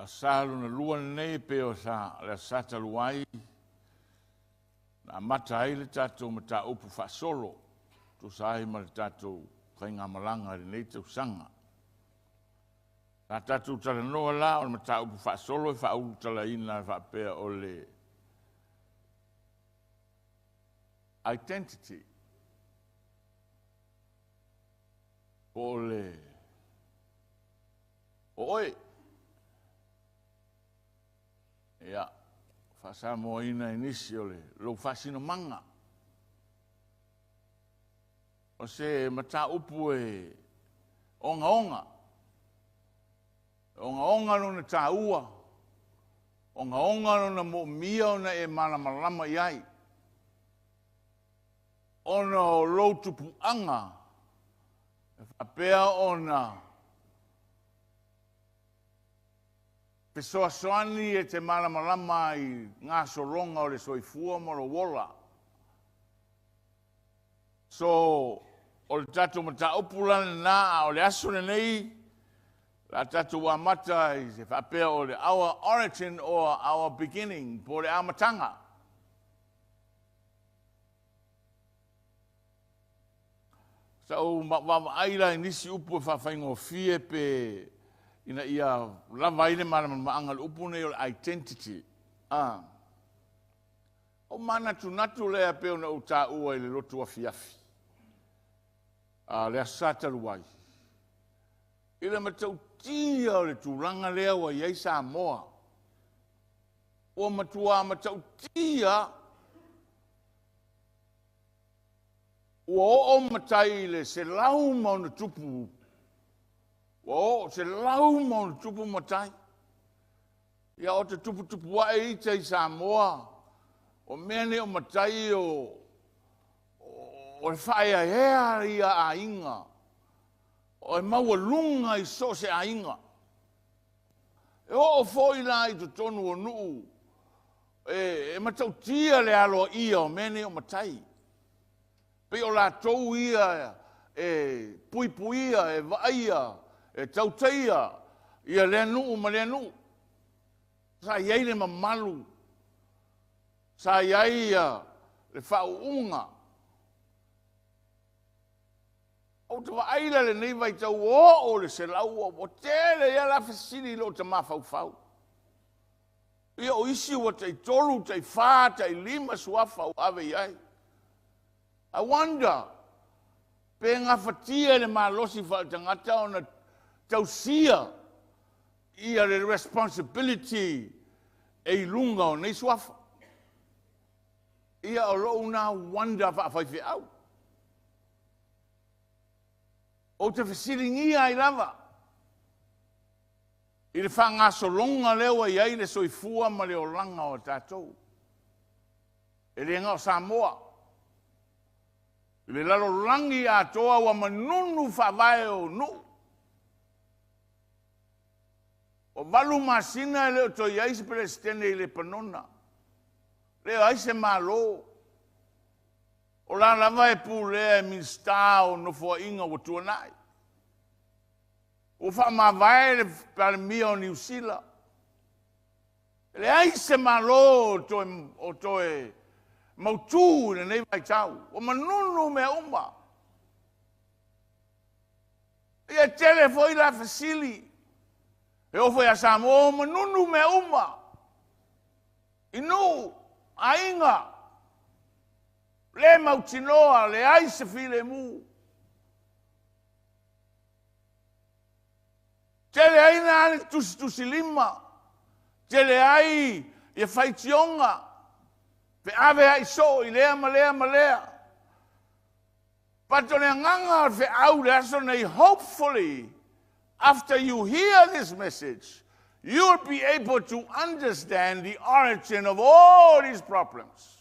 Sa lona lua lenei pei o sa, le Aso Sa talu ai na amata ai le tatou mataupu faasolo tusa ai ma le tatou faigamalaga i lenei tausaga. Sa tatou talanoa la o le mataupu faasolo e faaulutalaina e faapea o le identity po o le o oe. Ia, faasamoaina e nisi o le lou faasinomaga. O se mataupu e ogaoga, e ogaoga lona taua, ogaoga lona moomia ona e malamalama i ai, ona o lou tupuaga e faapea ona fesoasoani e te malamalama ai i gasologa o le soifua ma lou ola. So, o le tatou mataupu la lena, a o le aso lenei, la tatou amata i se faapea o le our origin or our beginning, po o le amataga. Sa ou vaavaai la i nisi upu e faafaigofie pe ina ia lava ai le malamalamaaga o le upu nei o le identity. Ah. O manatunatu lea pei ona ou taua i le lotu afiafi, a le Aso Sa talu ai, i le matautia o le tulaga lea ua i ai Samoa. Ua matua matautia, ua oo matai i le 100+, ua oo 100+ matai. Ia o te tuputupu ae ita i Samoa, o mea nei o matai o le faaeaea ia aiga, o e maualuga i so o se aiga. E oo foi la i totonu o nuu e matautia le aloaia o mea nei o matai. Pei o latou ia e puipuia, e vaaia, e tautaia ia lea nuu ma lea nuu. Sa i ai le mamalu, sa i ai le faauuga. Ou te vaai la lenei vaitau ua oo le 100, ua tele ia la fesili i lou tama faufau. Ia o isi ua tai 3, tai 4, tai 5 suafa ua ave i ai. I wonder, pe gafatia e le malosi faaletagata ona tausia ia le responsibility e i luga o nei suafa. Ia o lou na wonder faafaifeau. Ou te fesiligia ai lava i le faagasologa lea ua i ai le soifua ma le olaga o tatou. E le na o Samoa. I le lalolagi atoa ua manunu faavae o nuu. O 8 masina e le o toe i ai se Peresetene i Lepanona. Le o ai se malo. O la lava e pulea e Minisita o Nofoaiga ua tuanai. Ua faamavae le Palemia o Niu Sila. E leai se malo o toe mautu i lenei vaitau. Ua manunu mea uma. Ia tele foi la fesili. E oo foi a Samoa ua manunu mea uma. I nuu, aiga, le mautinoa, leai se filemu. Tele ai na le tusitusilima, tele ai ia faitioga, feave ai soo i lea ma lea ma lea. But o le agaga o le feau le aso nei, hopefully, after you hear this message, you will be able to understand the origin of all these problems.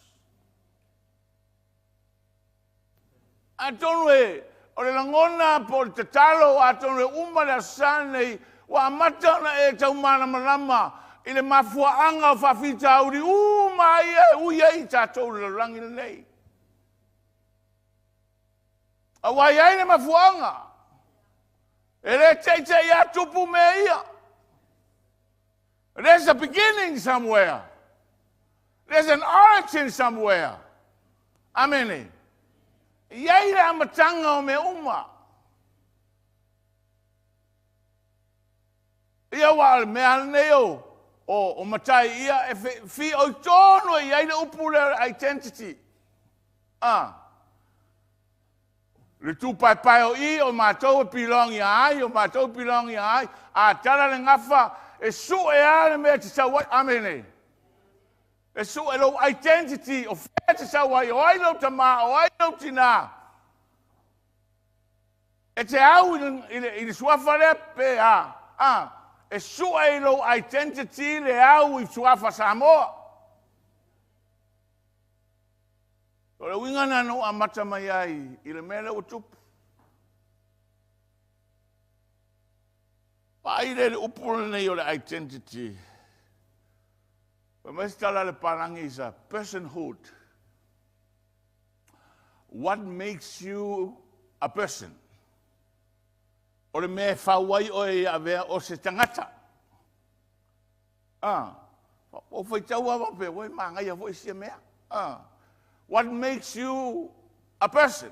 Atonu e o le lagona po o le tatalo, atonu e uma le Aso Sa nei, ua amata ona e taumalamalama i le mafuaaga o faafitauli uma ia e ui ai i tatou i le lalolagi lenei. Aua e i ai le mafuaaga, e le teitei atupu mea ia. There's a beginning somewhere. There's an origin somewhere. Amene. E iai le amataga o mea uma. Ia aua o le mea lava lenei o, o, o matai ia e fioitonu e i ai le upu lea o le identity. Ah. Le tūpaepae o i, o matou e belong ia ai, o matou e belong ia ai. A tala le gafa, e sue lava le mea e te sau ai. Amene. E sue lou identity, o fea e te sau ai, o ai lou tama, o ai lou tinā. E te au i le, i le, i le suafa lea pe a, a, e sue i lou identity le au i suafa Samoa. O le uiga lena na ou amata mai ai i le mea lea ua tupu. Vaai lea i le upu lenei o le identity. Fai mai se tala a le Palagi is a personhood. What makes you a person? O le mea e fau ai oe ia avea o se tagata. Ah, o faitau lava pe ua manaia foi sia mea. Ah, what makes you a person?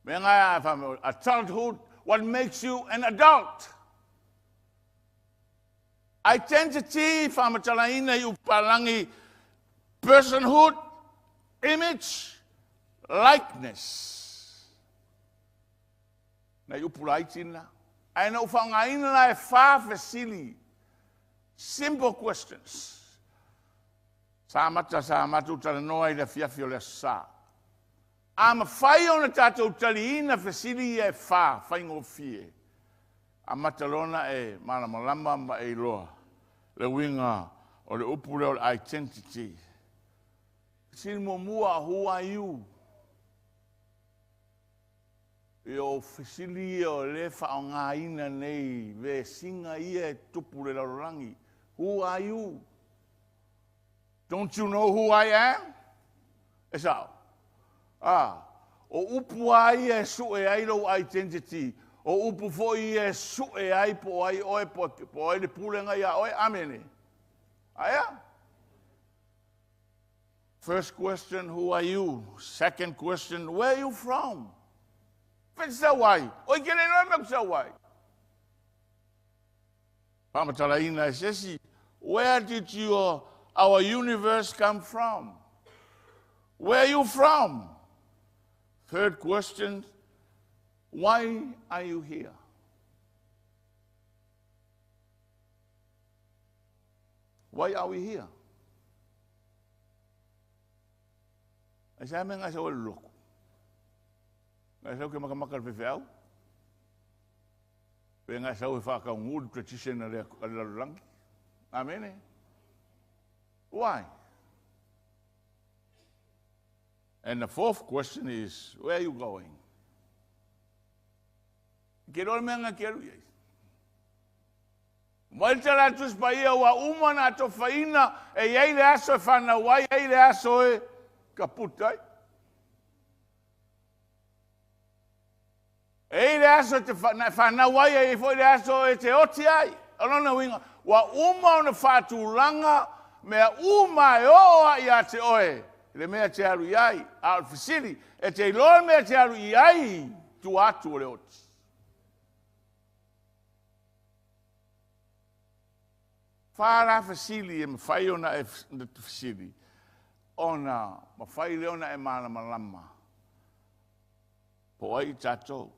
Mea nga adulthood, what makes you an adult? Identity, faamatalaina i Upalagi, personhood, image, likeness. Nai upu laiti na. Ae na ou faaaogaina la e fa fesili. Simple questions. Sa amata, sa matou talanoa i le afiafi o le Aso Sa. A mafai ona tatou taliina fesili ia e fa, faigofie. Amata loa ona e malamalama ma e iloa le uiga o le upu lea o le identity. Fesili muamua, who are you? Ia o fesili ia o lea e faaaogaina nei vesiga ia e tupu i le lalolagi. Who are you? Don't you know who I am? E sao. A, o upu lava ia e sue ai lou identity. O upu foi ia e sue ai po o ai oe, po o ai le pulega iā oe. Amene. Aea? First question, who are you? Second question, where are you from? Fea te sau ai? Oi ke le iloa le mea ku sau ai. Faamatalaina e se isi, where did your, our universe come from? Where are you from? Third question, why are you here? Why are we here? Ai se mea ngai sau e loloku. Ngai sau ke makamaka le faifeau. Pe ngai sau e whaakaungu le tradition a le, a le lalolagi. Amene. Why? And the fourth question is, where are you going? Ke loa le mea ngai ke alu i ai. Mai le tala a Tusi Paia ua uma ona atofaina e i ai le aso e fanau ai, ai le aso e kaputa ai. E i le aso e te fanau ai, e i foi le aso e te oti ai. O lona uiga, ua uma ona faatulaga mea uma e oo lava ia te oe le mea e te alu i ai. A o le fesili, e te iloa le mea e te alu i ai i tua atu o le oti? Fa la fesili e mafai ona e fesili, ona mafai lea ona e malamalama po o ai i tatou.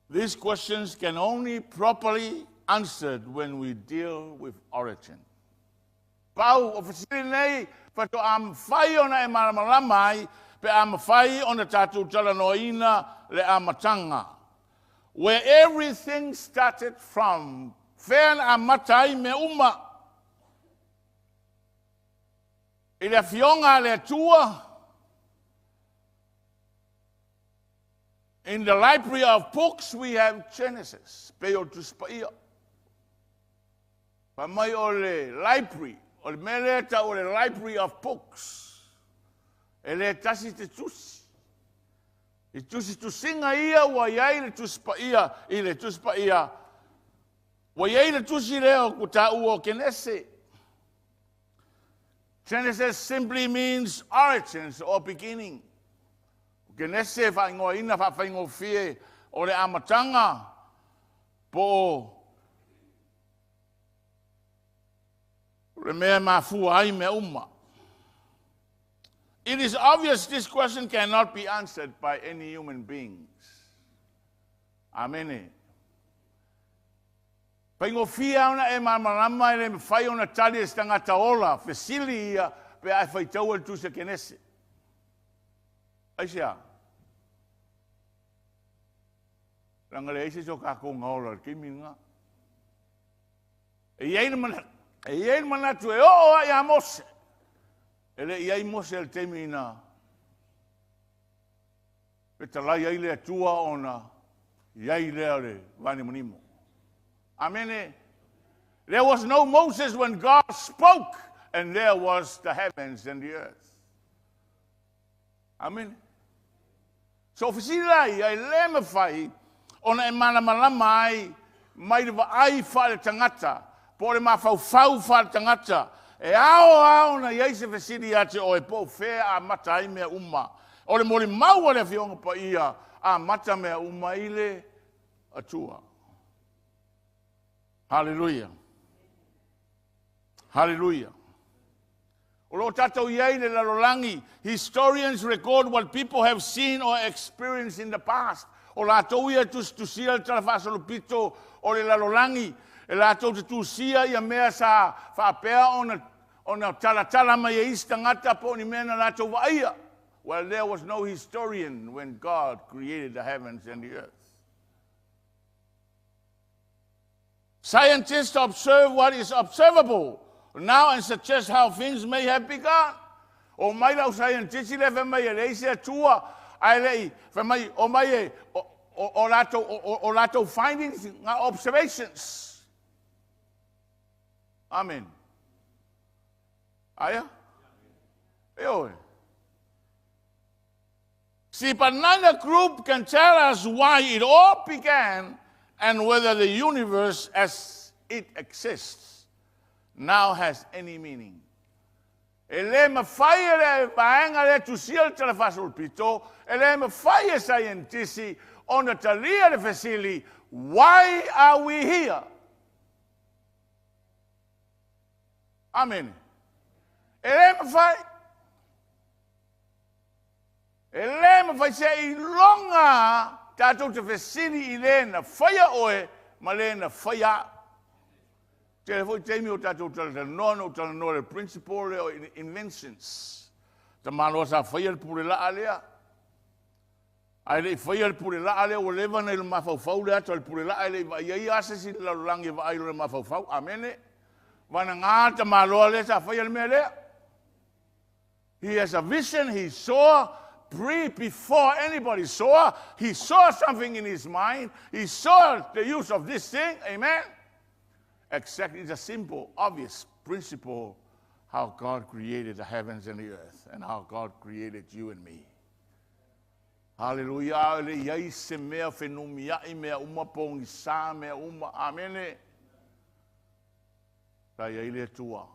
These questions can only properly answered when we deal with origin. Pau o fesili nei faatoa mafai ona e malamalama ai pe a mafai ona tatou talanoaina le amataga. Where everything started from, fea na amata ai mea uma. I le Afioga a le Atua, In the library of books we have Genesis, pei o le Tusi Paia. Fai mai o le library, o le mea lea e tau o le library of books. E le tasi te tusi. I tusitusiga ia ua i ai le Tusi Paia i le Tusi Paia Ua i ai le tusi lea o taua o Kenese. Genesis simply means origins or beginning. O Kenese faaigoaina faafaigofie o le amataga po o le mea mafua ai mea uma. It is obvious this question cannot be answered by any human beings. Amene. Faigofie ona e malamalama e le mafai ona tali e se tagata ola fesili ia pe a e faitaua le tusi a Kenese. Aisea? Leaga leai se isi o tatou na ola i le taimi lena. E i ai le manatu e oo lava ia Mose. E le i ai Mose i le taimi na fetalai ai le Atua ona i ai lea o le vaanimonimo. Amene. There was no Moses when God spoke, and there was the heavens and the earth. Amene. So fesili la ia, e le mafai ona e malamalama ai mai le vaai faaletagata po o le mafaufau faaletagata. E ao lava ona i ai se fesili ia te oe po o fea amata ai mea uma. O le molimau a le Afioga Paia, amata mea uma i le Atua. Haleluia. Haleluia. O lo o tatou i ai i le lalolagi. Historians record what people have seen or experienced in the past. O latou ia e tusitusia le talafaasolopito o le lalolagi, e latou te tusia ia mea sa faapea ona talatala mai e isi tagata po o ni mea na latou vaaia. Well, there was no historian when God created the heavens and the earth. Scientists observe what is observable now and suggest how things may have begun. O mai lau scientist le fai mai e leai se Atua, ae le i fai mai o mai e o latou findings nga observations. Amen. Aia? E oe. See, but neither group can tell us why it all began and whether the universe as it exists now has any meaning. E le mafai e le vaega lea tusia le talafaasolopito, e le mafai e saienitisi ona talia le fesili, why are we here? Amen. E le mafai. E le mafai seiloga tatou te fesili i le na faia oe ma le na faia au. Tele foi taimi o tatou talatalanoa na ou talanoa le principle lea o inventions. Tamaloa sa faia le pule laa lea. Ae le i faia le pule laa lea, ua leva na i le mafaufau le ata o le pule laa, e le i vaai ai lava se isi i le lalolagi e vaai i lona mafaufau. Amene. Vanaga tamaloa lea sa faia le mea lea. He has a vision. He saw pre before anybody saw. He saw something in his mind. He saw the use of this thing. Amen. Exactly. It's a simple, obvious principle how God created the heavens and the earth and how God created you and me. Hallelujah. Le iai se mea fenumiai mea uma pogisa mea uma. Amene. Sa i ai le Atua.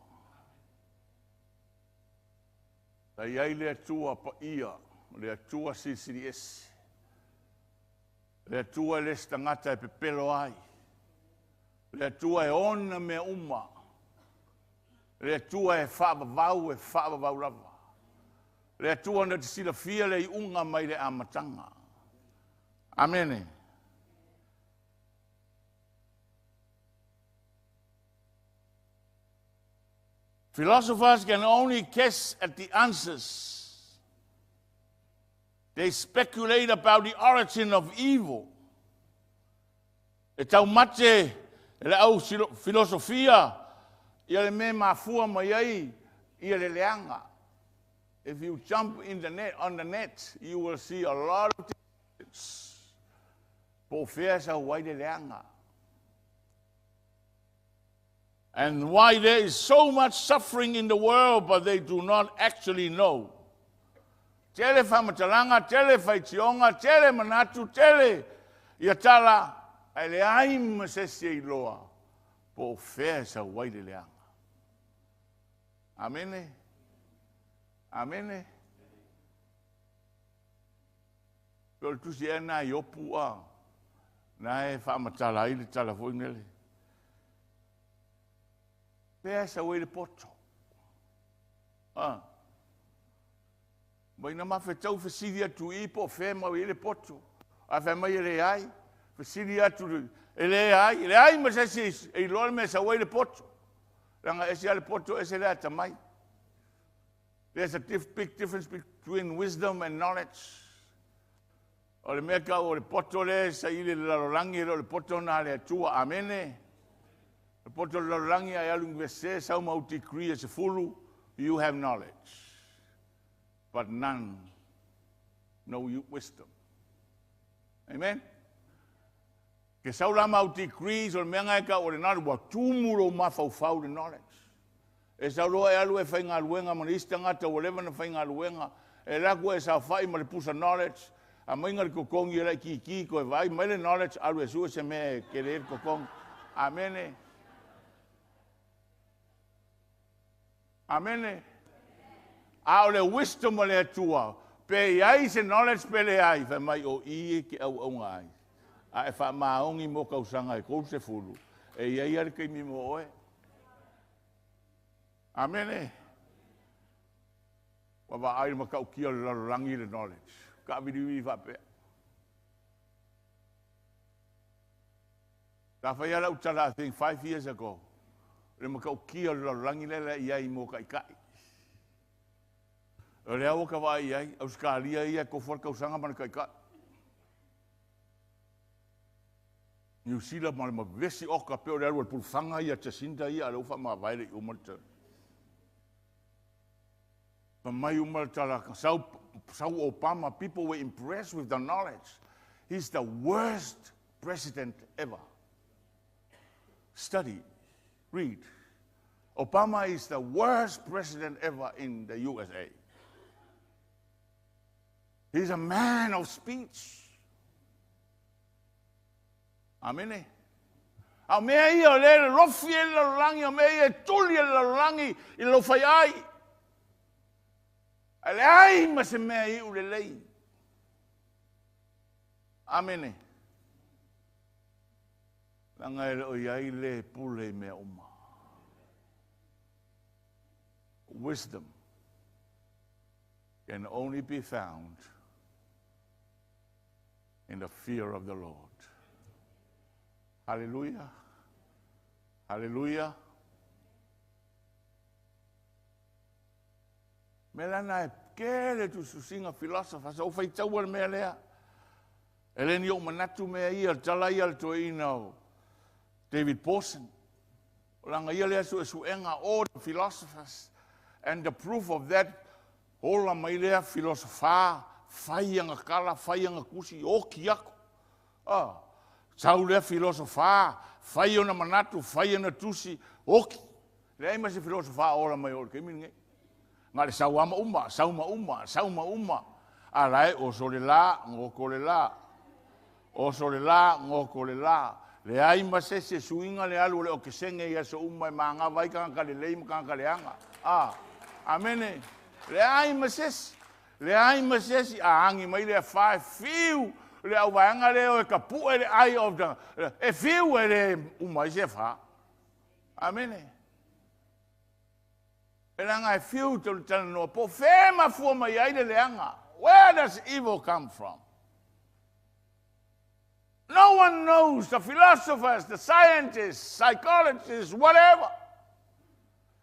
Sa i ai le Atua paia, le Atua silisili ese. Le Atua e le se tagata e pepelo ai. Le Atua e ona mea uma. Le Atua e faavavau e faavavau lava. Le Atua na te silafia le iuga mai le amataga. Amene. Philosophers can only guess at the answers. They speculate about the origin of evil. E taumate e le au filosofia ia le mea mafua mai ai ia le leaga. If you jump in the net, on the net, you will see a lot of things. Po o fea sau ai le leaga. And why there is so much suffering in the world, but they do not actually know. Tele faamatalaga, tele faitioga, tele manatu, tele ia tala, ae leai ma se isi e iloa. Po o fea e sau ai le leaga. Amene. Amene. Pe o le tusi ea lena a Iopu a, na e faamatala ai le tala foi lele. Fea e sau ai le poto. A. Mai na mafetau fesili atu i po o fea e maua ai le poto. Ae fai mai e leai. Fesili atu e leai, e leai ma se isi e iloa le mea e sau ai le poto. Leaga e ese lava le poto, ese le atamai. There's a big difference between wisdom and knowledge. O le mea tau o le poto lea e saili i le lalolagi, e le o le poto lena a le Atua. Amene. Le poto o le lalolagi a e alu i universite, sau ma ou degree e 10, you have knowledge, but none, no wisdom. Amen. Ke sau la ma au degrees o le mea lena e tau o le knowledge, ua tumu lou mafaufau i le knowledge. E sau loa e alu e faigaluega ma le isi tagata ua leva ona faigaluega, e alu atu e saofai ma le pusa knowledge, aumaiga le totogi e laitiiti, toe vaai mai le knowledge, alu e sue se mea e tele ai le totogi. Amene. Amene. A o le wisdom o le Atua, pe i ai se knowledge pe leai, fai mai o i e te auauna ai. A e faamaoni mo tausaga e 30, e i ai lava le taimi mo oe. Amene. Ua vaai le matautia o le lalolagi le knowledge. Taaviliili faapea. Sa fai lava lau tala, I think 5 years ago, le matautia o le lalolagi lea la i ai mo taitai. O lea ua ka vaai i ai, Ausetalia ia e tofu lava le tausaga ma le taitai. Niu Sila ma le mavesi oka pe o le alu al pulufanga ia Jacinda ia a lea ua faamavae le i uma le tala. Fa mai uma le tala, sau, sau Obama, people were impressed with the knowledge. He's the worst president ever. Study, read. Obama is the worst president ever in the USA. He's a man of speech. Amene. A o mea ia o le lofi e le lalolagi, o mea ia e tuli e le lalolagi i le fai ai. A leai ma se mea iu lelei. Amene. Leaga e le o i ai le pule i mea uma. Wisdom can only be found in the fear of the Lord. Hallelujah. Hallelujah. Me lana e kele tusitusiga philosophers o faitaua le mea lea. E le ni ou manatu mea ia, tala ia le toeaina o David Pawson. O laga ia lea suesuega, all the philosophers. And the proof of that, ola mai lea filosofa, fai aga tala, fai aga tusi, oki aku. Ah, sau lea filosofa, fai ona manatu, fai ona tusi, oki. Leai ma se filosofa ola mai o le taimi lenei. Na le sau ama uma, sau ma uma, sau ma uma. A la e oso le la, goko le la. Oso le la, goko le la. Leai ma se se suiga le alu o le okesege i aso uma e magava ai tagata lelei ma tagata leaga. A, amene. Leai ma se isi. Leai ma se isi. A agi mai le afa e fiu le auvaega lea o e tapu'e le ai of the, e fiu e le uma ai se afa. Amene. E leaga e fiu te talanoa po o fea e mafua mai ai le leaga. Where does evil come from? No one knows, the philosophers, the scientists, psychologists, whatever.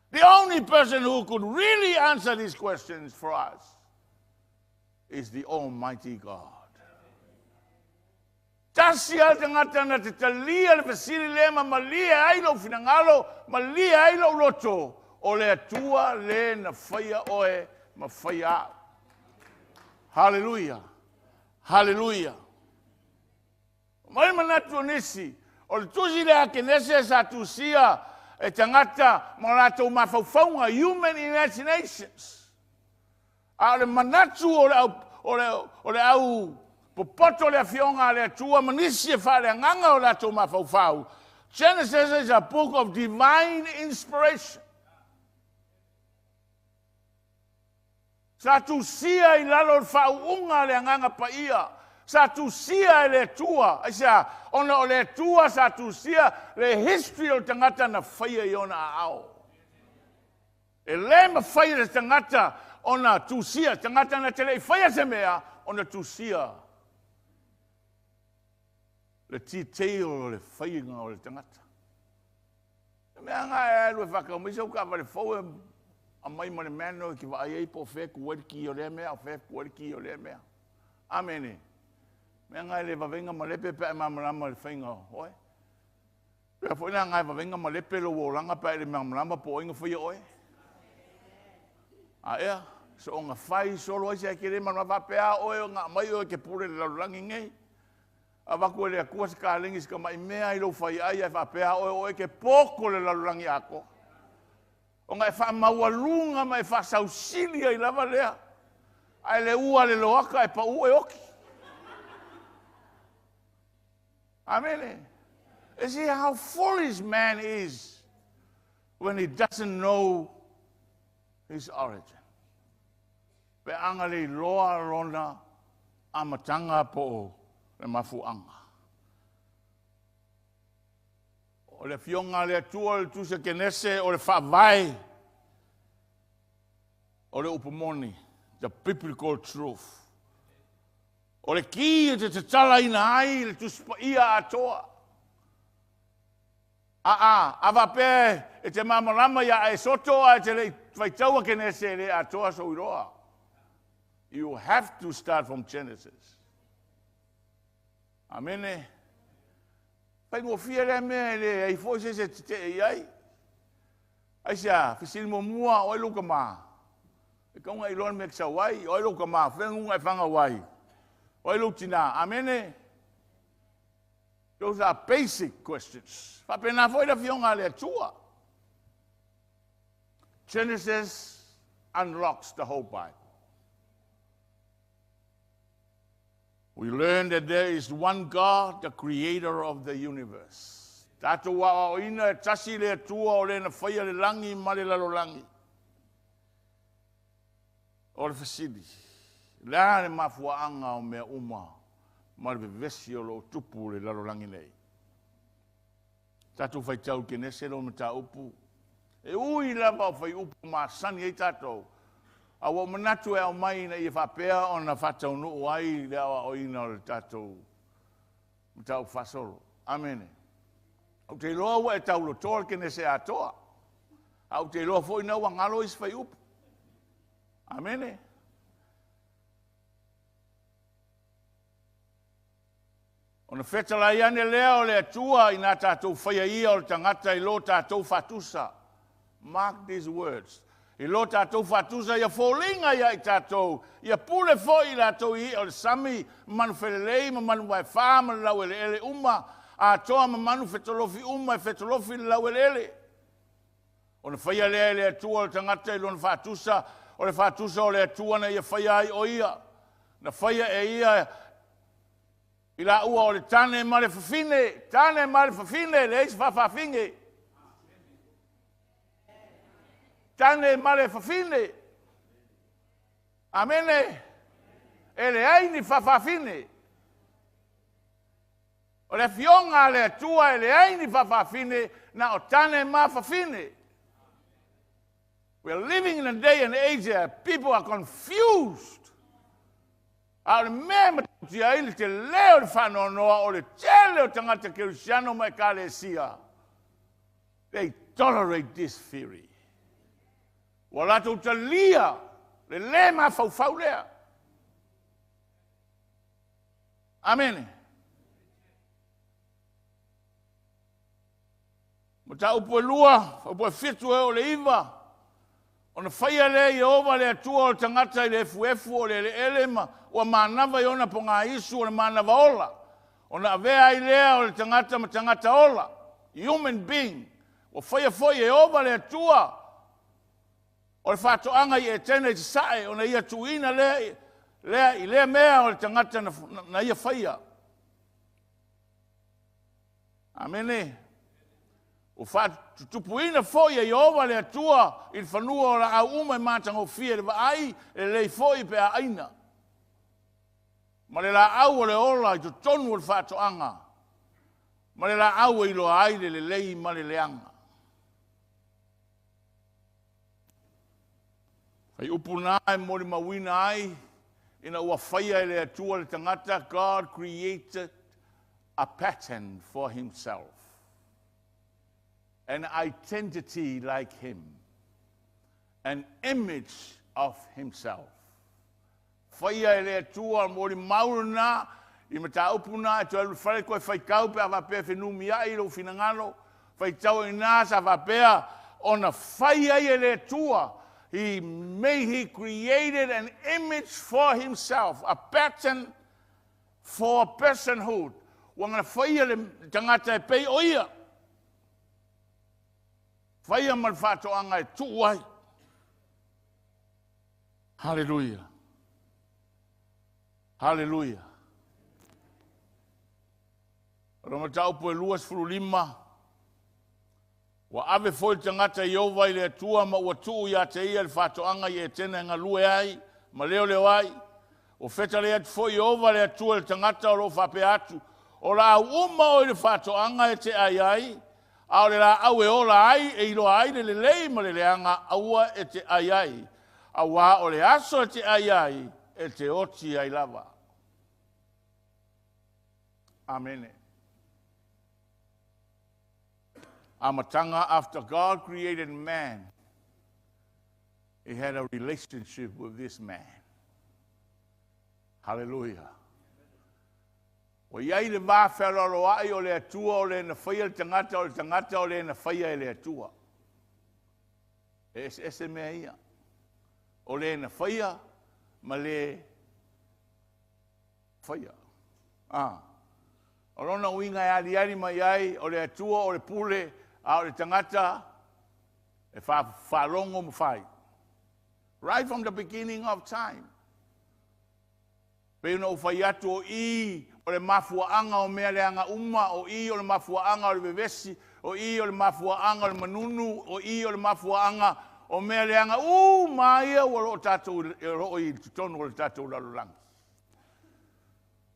The only person who could really answer these questions for us is the Almighty God. Tasi a tagata na te talia le fesili lea ma malie ai lou finagalo, malie ai lou loto, o le Atua le na faia oe ma faia au. Hallelujah. Hallelujah. Mai manatu o nisi, o le tusi le a Kenese sa tusia e tagata ma latou mafaufauga, human imaginations. A o le manatu o le au popoto le afioga a le Atua ma nisi e faaleagaga o latou mafaufau, Genesis is a book of divine inspiration. Sa tusia i lalo o le faauuga a le Agaga Paia. Sa tusia e le Atua. Aisea? Ona o le Atua sa tusia le history o le tagata na faia i ona aao. E le mafai e le tagata ona tusia, tagata na te le i faia se mea, ona tusia le detail o le faiga o le tagata. E mea nga e alu e whakau mai sau taavale fou e aumai ma le manual e te vaai ai po o fea e tu ai le ki o lea mea, o fea e tu ai le ki o lea mea. Amene. Mea nga e le vavega malepe pe a e malamalama i le faiga o oe. Pea foi la nga e vavega malepe lou olaga pe a e le malamalama po o ai na faia oe. A ea, soona fai solo ai se e te le malamalama faapea a oe na aumai oe e te pule i le lalolagi nei. Avatu e le Atua se kalegi se tamai mea i lou faiai ae faapea oe o oe e te poto le lalolagi atoa. Ona e faamaualuga ma e faasausili ai lava lea. Ae le ua le loaka e pau e oti. Amene. You see how foolish man is when he doesn't know his origin. Pe aga le iloa lona amataga po o le mafuaaga. O le afioga a le Atua o le tusi a Kenese o le faavae o le upu moni, the biblical truth. O le ki e te tatalaina ai le Tusi Paia atoa. A a faapea e te malamalama ia Esoto ae te le i faitaua Kenese, e le atoa sou iloa. You have to start from Genesis. Amene. Faigofie lea mea, e leai foi se isi e tetee i ai. Aisea? Fesili muamua, o ai lou tama? E tatau ona e iloa le mea e te sau ai. O ai lou tama? O fea nuga e fagau ai? O ai lou tina? Amene. Those are basic questions. Faapena foi le afioga a le Atua. Genesis unlocks the whole Bible. We learn that there is one God, the creator of the universe. Tatou aoaoina e tasi le Atua o le na faia le lagi ma le lalolagi. O le fesili, le a le mafuaaga o mea uma ma le vevesi o lo o tupu le lalolagi nei? Tatou faitau i Kenese lona mataupu. E ui lava o fuaiupu masani ai tatou, a ua ou manatu e aumai ina ia faapea ona faataunuu ai le aoaoina o le tatou mataupu faasolo. Amene. Ou te iloa ua e taulotoa le Kenese atoa, a ou te iloa foi na ua galo isi fuaiupu. Amene. Ona fetalai ane lea o le Atua ina tatou faia ia o le tagata i lo tatou faatusa. Mark these words. I lo tatou faatusa, ia foliga ia i tatou, ia pule foi i latou i i'a o le sami, ma manu felelei, ma manu vaefa, ma le laueleele uma, atoa ma manu fetolofi uma e fetolofi i le laueleele. Ona faia lea e le Atua o le tagata i lona faatusa, o le faatusa o le Atua na ia faia ai o ia. Na faia e ia i laua o le tane ma le fafine, tane ma le fafine, leai se faafafine. Tane ma le fafine. Amene. E leai ni faafafine. O le afioga a le Atua e leai ni faafafine, na o tane ma fafine. We are living in a day and age where people are confused. A o le mea e matautia ai le tele o le faanoanoa o le tele o tagata kerisiano ma ekalesia. They tolerate this theory. Ua latou talia le le mafaufau lea. Amene. Mataupu e 2, fuaiupu e 7 e oo i le 9. Ona faia lea e Ieova le Atua o le tagata i le efuefu o le eleele ma ua manava i ona pogaisu o le manava ola. Ona avea ai lea o le tagata ma tagata ola, human being. Ua faia foi e Ieova le Atua o le faatoaga i Etene i sasae, ona ia tuuina lea i lea mea o le tagata na ia faia. Amene. Ua faatutupuina foi e Ieova le Atua i le fanua o laau uma e matagofie i le vaai, e lelei foi pe a aina. Ma le laau o le ola i totonu o le faatoaga, ma le laau e iloa ai le lelei ma le leaga. Ai upu na e molimauina ai ina ua faia e le Atua le tagata. God created a pattern for himself, an identity like him, an image of himself. Faia e le Atua molimau lena i mataupu na e toe alu fale koe faitau pe a faapea fenumiai lou finagalo. Faitau i na sa faapea ona fai ai e le Atua. He created an image for himself, a pattern for personhood. Ua na faia le tagata e pei o ia. Faia ma le faatoaga e tuu ai. Hallelujah. Hallelujah. O le mataupu e 25, ua ave foi le tagata Ieova i le Atua ma ua tuu ia te ia le faatoaga i Etena e galue ai ma leoleo ai. Ua fetalai atu foi Ieova le Atua i le tagata o lo o faapea atu, o laau uma o i le faatoaga e te ai ai, a o le laau e ola ai, e iloa ai le lelei ma le leaga, aua e te ai ai, auā o le aso e te ai ai, e te oti ai lava. Amene. Amataga, after God created man, he had a relationship with this man. Hallelujah. Ua i ai le va fealoaloai o le Atua o le na faia le tagata, o le tagata o le na faia e le Atua. E eseese mea ia. O le na faia ma le faia. Ah. O lona uiga e aliali mai ai, o le Atua o le pule, a o le tagata e faalogo ma fai. Right from the beginning of time. Pei ona ou fai atu o i o le mafuaaga o mea leaga uma, o i o le mafuaaga o le vevesi, o i o le mafuaaga o le manunu, o i o le mafuaaga o mea leaga uma ia ua loo tatou o loo i totonu o le tatou lalolagi.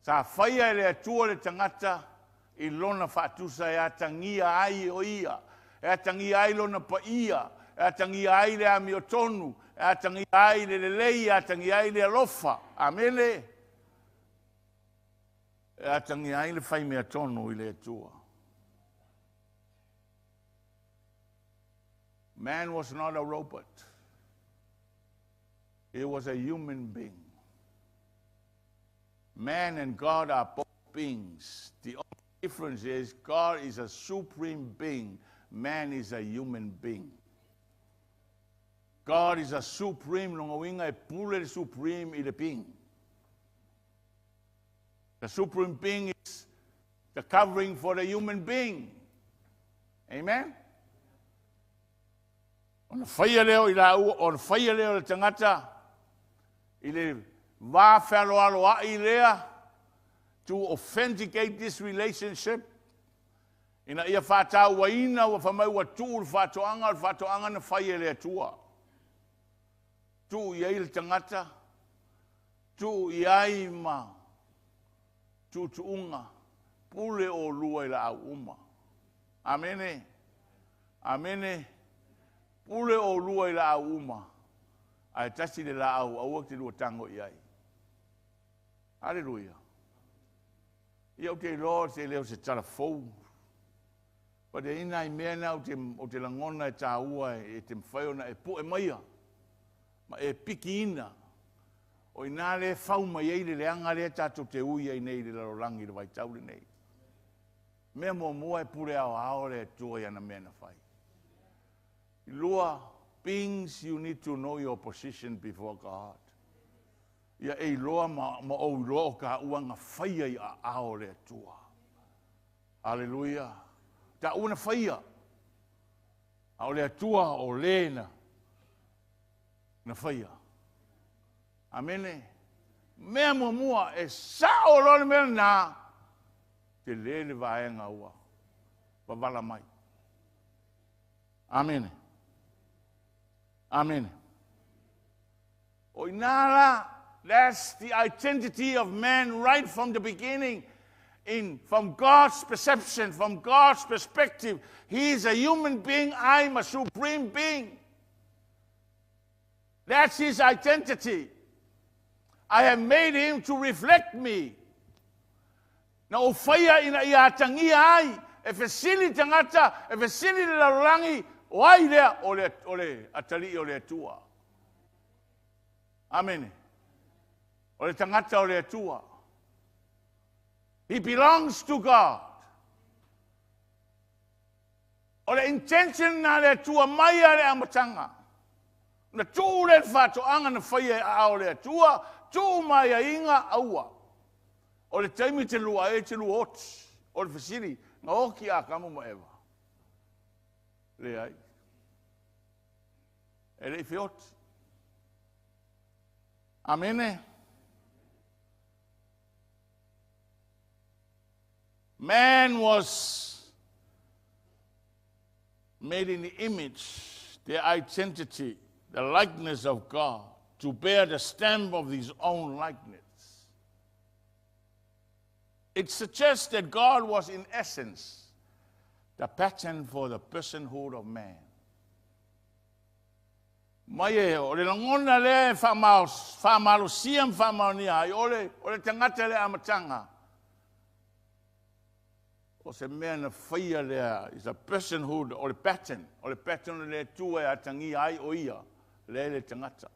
Sa faia e le Atua le tagata i lona faatusa e atagia ai o ia, e atagia ai lona paia, e atagia ai le amiotonu, e atagia ai le lelei, e atagia ai le alofa. Amene. E atagia ai le faimea tonu i le Atua. Man was not a robot. He was a human being. Man and God are both beings. The only difference is God is a supreme being. Man is a human being. God is a supreme, lona uiga e pule le supreme i le being. The supreme being is the covering for the human being. Amen? Ona faia leo i la ua, ona faia leo le tagata i le va fealoaloai lea, to authenticate this relationship. Ina ia faatauaina ua fai mai ua tuu le faatoaga, o le faatoaga na fai e le Atua. Tuu i ai le tagata, tuu i ai ma tuutuuga, pule o lua i laau uma. Amene. Amene. Pule o lua i laau uma, ae tasi le laau aua te lua tago i ai. Aleluia. Ia ou te iloa te leo se tala fou. But e ina i mea na o te lagona e tāua e te mawhai ona e poe maia. Ma e piki ina. O ina le fau mai ei le leanga le tātou te ui ai nei le lalolagi le vaitau lenei. Mea muamua e pule ao ao le Atua i ana mea na fai. Lua, beings, you need to know your position before God. Ia e iloa ma ou iloa o ka uanga faia i a ao le Atua. Hallelujah. Ta una faia. A o le Atua o le na faia. Amene. Mea muamua e sao loa le mea lena, te le le vaega ua wavala mai. Amene. Amene. O ina la, that's the identity of man right from the beginning. From God's perception, from God's perspective, he is a human being, I'm a supreme being. That's his identity. I have made him to reflect me. Na ou faia ina ia atagia ai, e fesili tagata, e fesili le lalolagi, o ai lea o le atalii o le Atua. Amene. O le tagata o le Atua. He belongs to God. O le intention na le Atua mai a le amataga. Na tuu le faatoaga na faia e a o le Atua, tuu mai aiga aua. O le taimi te lua e te lua oti. O le fesili, na oki Atamu ma Eva. Leai. E le i feoti. Amene. Man was made in the image, the identity, the likeness of God, to bear the stamp of his own likeness. It suggests that God was, in essence, the pattern for the personhood of man. Mai e, o le lagona lea e faamalosia ma faamaonia ai, o le tagata le amataga. O se mea na faia lea, is a personhood, o le pattern, o le pattern o le Atua e atagia ai o ia, lea le tagata.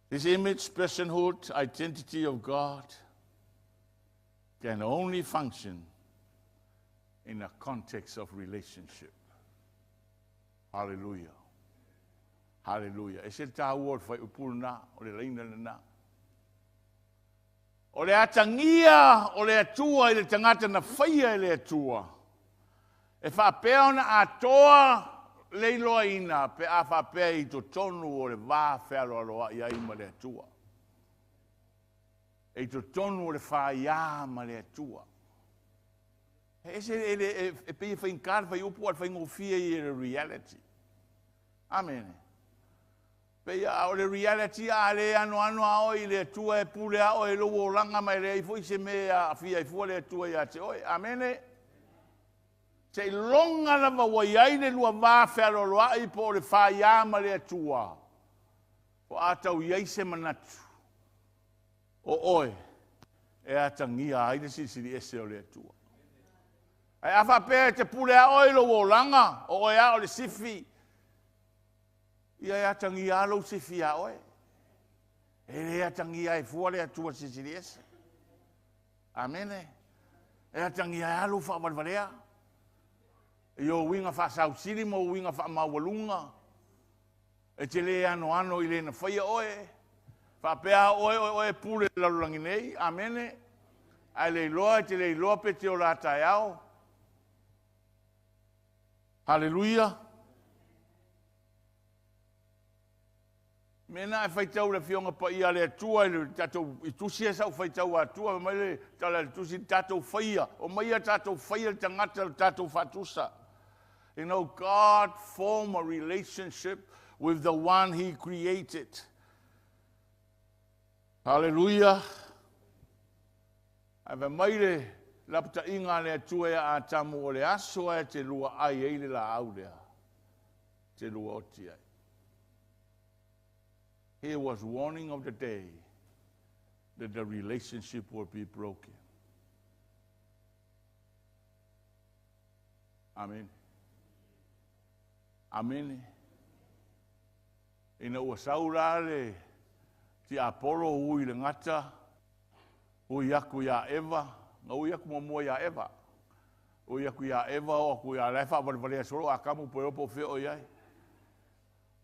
This image, personhood, identity of God can only function in a context of relationship. Hallelujah. Hallelujah. E se tā ua o le whai upuru nā, o le leina le nā. O le atagia o le Atua i le tagata na faia e le Atua. E faapea ona atoa le iloaina pe a faapea i totonu o le va fealoaloai ai ma le Atua. E i totonu o le faiā ma le Atua. E ese e pei e faigata le faiupu a le faigofie i le reality. Amene. Pei a o le reality a le ano ano a o i le Atua e pule a o e lo olaga mai le ai foi se mea a fia i fua le Atua ia te oe. Amene. Se iloga lava ua i ai le lua va fealoaloai po o le faiā ma le Atua. O a tau i ai se manatu. O oe e atagia ai le silisili ese o le Atua. Ae a faapea e te pule a oe lou olaga, o oe a o le sifi, ia e atagia a lou sifi a oe. E le atagia e fua le Atua silisili ese. Amene. E atagia e a lou faavalevalea. I o uiga faasausili ma uiga faamaualuga. E te le anoano i le na faia oe. Faapea oe oe oe pule lalolagi nei. Amene. Ae le iloa e te le iloa pe te o la taeao. Hallelujah. Mena e faitau le Afioga Paia a le Atua i le tatou i tusi e sau faitau Atua mai le tala le tusi tatou faia o mai ia tatou faia le tagata le tatou faatusa. God form a relationship with the one he created. Hallelujah. Ae mai le lapataiga a le Atua ia Atamu o le aso e te lua ai ai le laau lea. Te lua oti ai. He was warning of the day that the relationship will be broken. Amen. Amen. Ina ua saura le ti Apollo ui le gata, ui aku ia Eva, nga ui aku mua ia Eva. Ui aku ia Eva o aku ia lai whaawalewalea solo a kamu po po feo iai.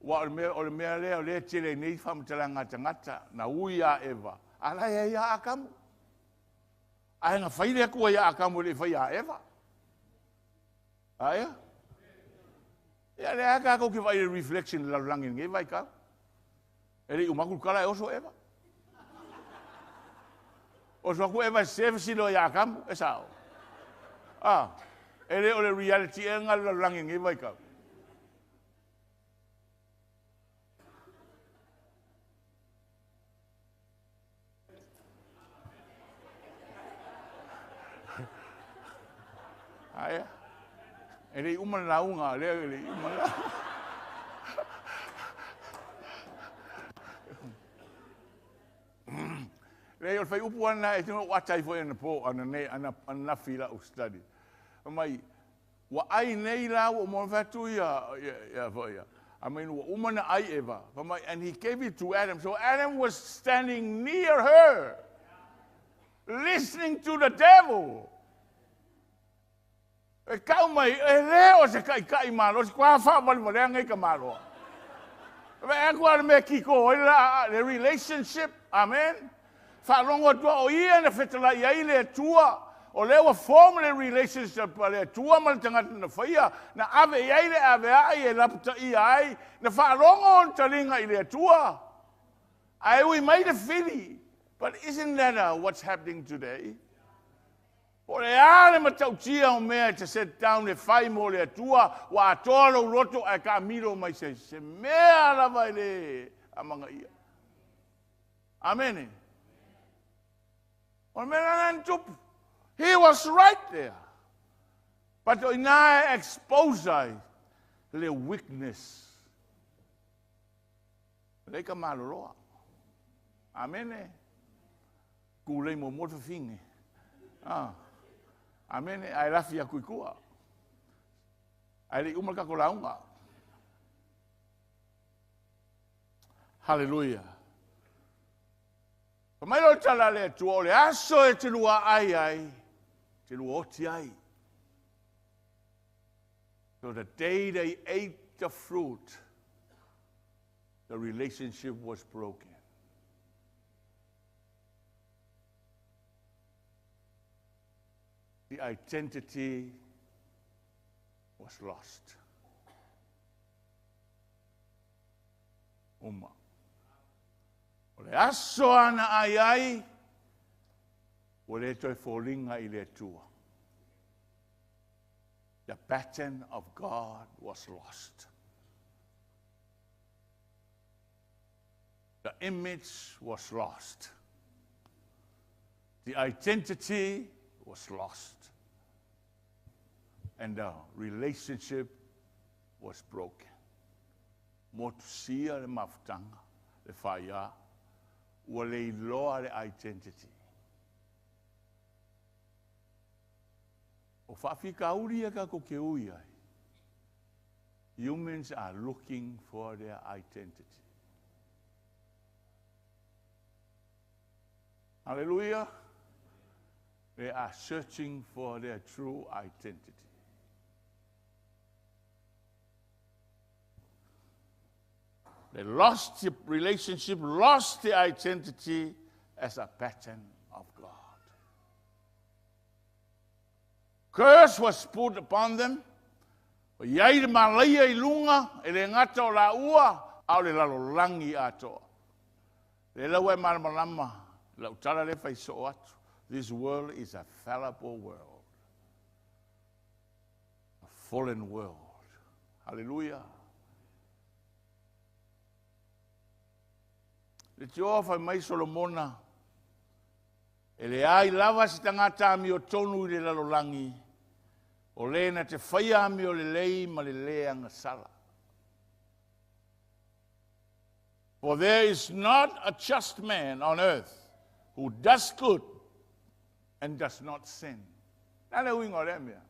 Ua o le mea lea o le tele nei whamatalanga tangata, na ui ia Eva, a lai ai ia Akamu. Ae nga whaile aku ia Akamu le whai ia Eva. Aia? Ia le aka ko ki whai reflection la langi ngai vai ka. E le umaku kala e oso Eva. Oso aku Eva se silo ia Akamu e sao. Ah. E le o le reality ea lena o le lalolagi i lenei vaitau. Aia. E le i uma le lauga, lea e le i uma le lauga. Leai, o le fuaiupu lava lena e te ou ata ai foi anapo, ananei, ananafi i lau study. Fai mai, ua ai nei la ua uma ona fai atu ia, ia, ia, foi ia. I mean, ua uma ona ai Eva. Fai mai, and he gave it to Adam. So Adam was standing near her, listening to the devil. E kau mai, e le o se taitai malosi, kua faavalevalea nei tamaloa. Vaai atu lava le mea e kiko ai la, le relationship, amen. Faalogo atu o ia na fetalai ai le Atua, o lea ua form le relationship a le Atua ma le tagata na faia, na ave i ai le aveai e lapataia ai, na faalogo ona taliga i le Atua. Ae ui mai le fili, but isn't that what's happening today? Po o le a le matautia o mea e te set down e fai mo le Atua, ua atoa lou loto ae taamilo mai se se mea lava e le amanaia. Amene. O le mea lena na tupu. He was right there. But o ina e expose ai le weakness. Lei ka maloloa. Amene. Tulei muamua le fafine. Ah. Amene. Ae lafi atu i tua. Ae le i uma le tatou lauga. Haleluia. Fai mai loa le tala a le Atua, o le aso e te lua ai ai, te lua oti ai. So the day they ate the fruit, the relationship was broken. The identity was lost. Uma. O le aso ana ai ai, ua le toe foliga i le Atua. The pattern of God was lost. The image was lost. The identity was lost. And the relationship was broken. Motusia le mafutaga, le faia, ua le iloa le identity. O faafitauli ia tatou te ui ai. Humans are looking for their identity. Hallelujah. They are searching for their true identity. They lost the relationship, lost the identity as a pattern of God. Curse was put upon them. O i ai le malaia i luga, e le gata o laua, a o le lalolagi atoa. Lea la ua e malamalama, lau tala lea e fai soo atu. This world is a fallible world. A fallen world. Hallelujah. Le tioa fai mai Solomona, e leai lava se tagata amiotonu i le lalolagi, o le na te faia amiolelei ma le lē agasala. For there is not a just man on earth who does good and does not sin. Le a le uiga o lea mea?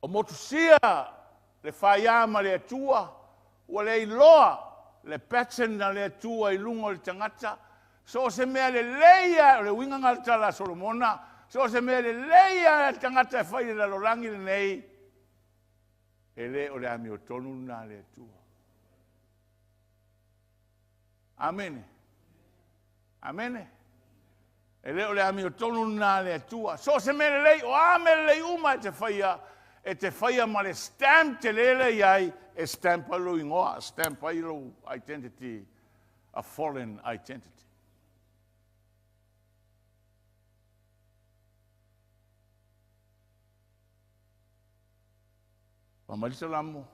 O motusia le faia ma le Atua, ua le iloa le pattern a le Atua i luga o le tagata, so o se mea lelei lava, o le uiga lena o le tala a Solomona, so o se mea lelei lava a le tagata e fai i le lalolagi lenei, e le o le amiotonu lena a le Atua. Amene. Amene. E le o le amiotonu lena a le Atua. So o se mea lelei, o a mea lelei uma e te faia, e te faia ma le stamp tele lea i ai, e stamp ai lou igoa, stamp ai lou identity, a fallen identity. Fai mai le Salamo,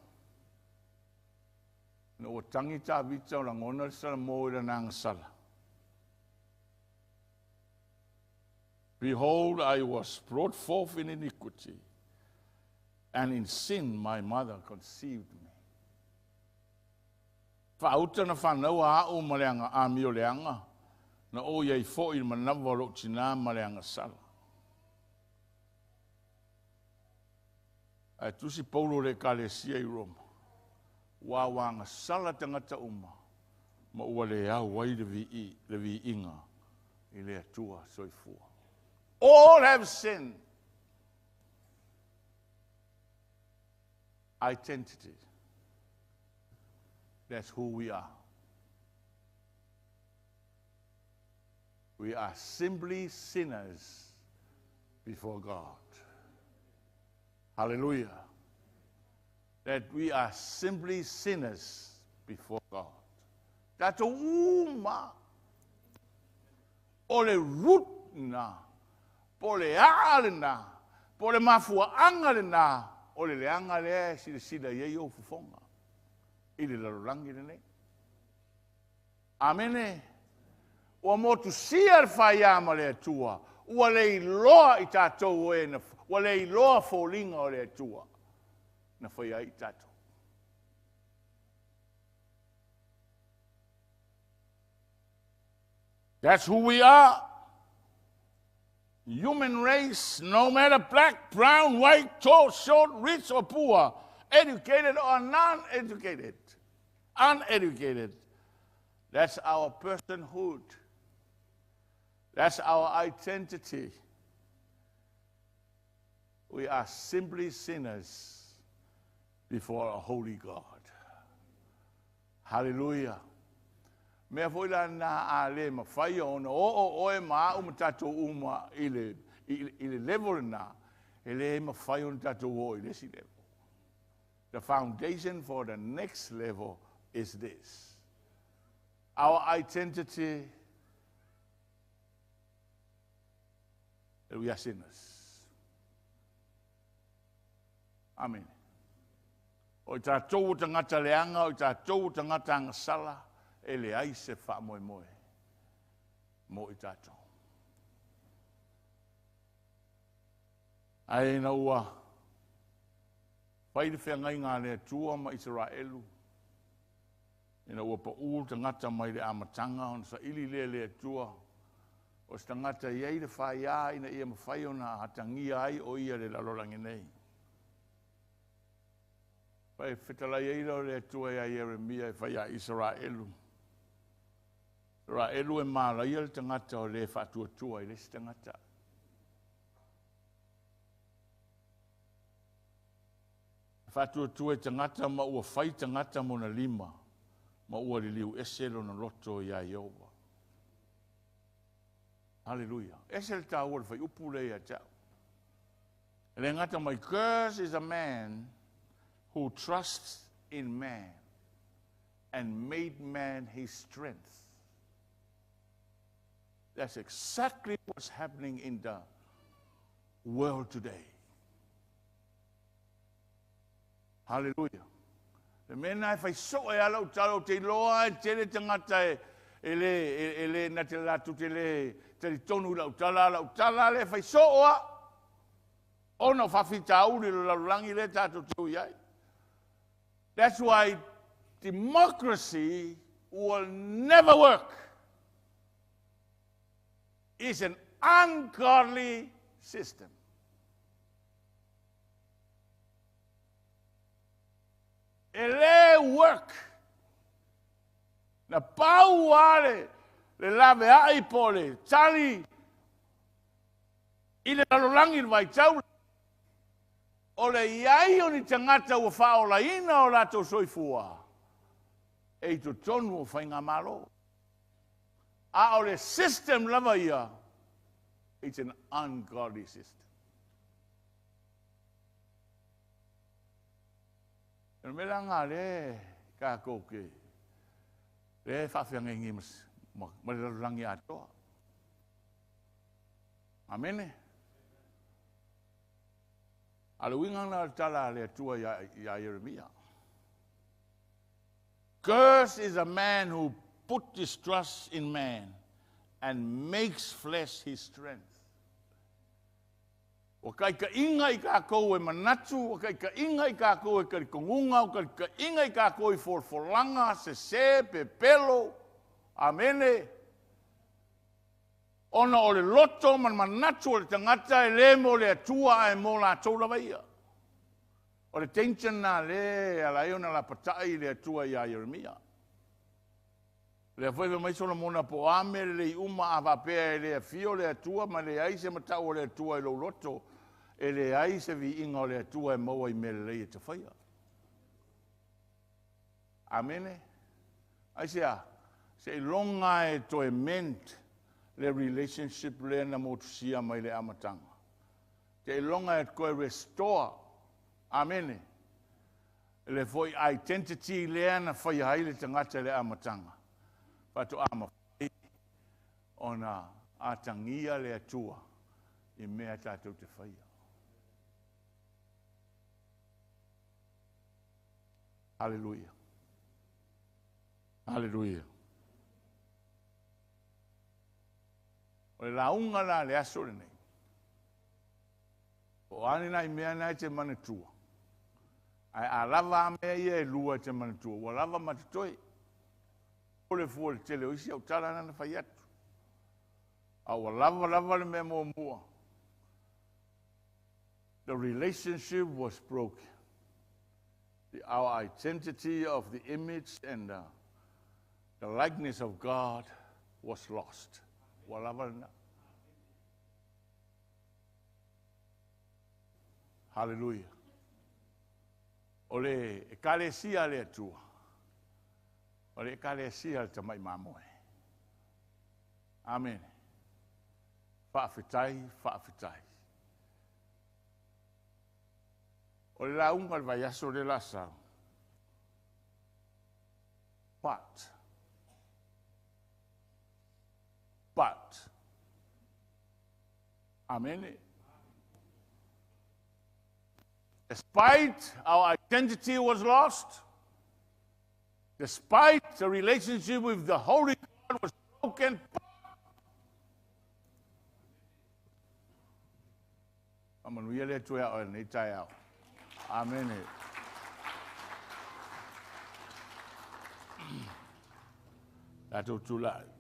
ina ua tagi Tavita o lagona le Salamo i lana agasala. Behold, I was brought forth in iniquity, and in sin my mother conceived me. Faauta na fanau a'u ma le aga amioleaga, na ou i ai foi i le manava o lou tinā ma le agasala. Ae tusi Paulo i le Ekalesia i Roma, ua ua agasala tagata uma, ma ua le au ai le le viiga i le Atua soifua. All have sinned. Identity. That's who we are. We are simply sinners before God. Hallelujah. That we are simply sinners before God. Tatou uma o le root lena, po o le aa lena, po o le mafuaaga lena o le leaga lea e silasila i ai ou fofoga i le lalolagi lenei. Amene. Ua motusia le faia ma le Atua, ua le iloa i tatou o e na, ua le iloa foliga o le Atua na faia ai i tatou. That's who we are. Human race, no matter black, brown, white, tall, short, rich or poor, educated or non-educated, uneducated. That's our personhood. That's our identity. We are simply sinners before a holy God. Hallelujah. Mea foi la na a le mafai ona oo oe ma a'u ma tatou uma i le level lena, e le mafai ona tatou oo i le isi level. The foundation for the next level is this. Our identity, that we are sinners. Amen. O i tatou o tagata leaga, o i tatou o tagata agasala, e leai se faamoemoe mo i tatou. Ae ina ua fai le feagaiga a le Atua ma Isaraelu, ina ua pau le tagata mai le amataga ona saili lea e le Atua, o se tagata e i ai le faia ina ia mafai ona atagia ai o ia i le lalolagi nei. Fai fetalai ai lea o le Atua ia Ieremia e fai ia Isaraelu. Isaraelu e malaia le tagata o le faatuatua i le isi tagata. E faatuatua i tagata ma ua fai tagata mona lima, ma ua liliu ese lona loto iā Ieova. Haleluia. Ese le taua o le fuaiupu lea ia te au. E le gata mai, Curse is a man who trusts in man and made man his strength. That's exactly what's happening in the world today. Hallelujah. Le mea lena e fai soo ai lava lau tala, ou te iloa e tele tagata e, e le, e, e le, na te latou te le talitonu i lau tala, a lau tala lea e fai soo lava, ona o faafitauli o le lalolagi lea tatou te ui ai. That's why democracy will never work. It's an ungodly system. E le work. Na pau lava le, le laveai po o le tali i le lalolagi i le vaitau, o le i ai o ni tagata ua faaolaina o latou soifua e i totonu o faigamalo. A o le system lava ia, it's an ungodly system. O le mea la lena lea tatou te lea e faafeagai nei ma le lalolagi atoa. Amene. A o le uiga lena o le tala a le Atua ia Ieremia. Curse is a man who put his trust in man and makes flesh his strength. Ua kaitaiga i tatou e manatu, ua kaitaiga i tatou e talitonuga, ua kaitaiga i tatou i folafolaga, sese, pepelo, amene. Ona o le loto ma le manatu o le tagata e le mo le Atua ae mo latou lava ia. O le danger lena lea e ala ai ona lapatai le Atua ia Ieremia. O lea foi fai mai Solomona, po o a mea lelei uma, a faapea e le afio le Atua ma leai se matau o le Atua i lou loto, e leai se viiga o le Atua e maua i mea lelei e te faia. Amene. Aisea? Seiloga e toe mend le relationship lea na motusia mai le amataga. Seiloga e toe restore, amene, le foi identity lea na faia ai le tagata i le amataga, faatoa mafai ona atagia le Atua i mea tatou te faia. Haleluia. Haleluia. O le lauga la le aso lenei, o a ni nai mea na e te manatua, ae a lava a mea ia e lua e te manatua, ua lava ma totoe. O le fua o le tele o isi au tala na fai atu. A ua lava lava le mea muamua. The relationship was broken. Our identity of the image and the likeness of God was lost. Ua lava lena. Hallelujah. O le ekalesia a le Atua, o le ekalesia a le tamai mamoe. Amen. Faafetai, faafetai. O le lauga o le vaiaso lea la sau. But. But. Amen. Despite our identity was lost, despite the relationship with the Holy God was broken, Amanuia le Atua o lenei taeao. Amene. Tatou tulai.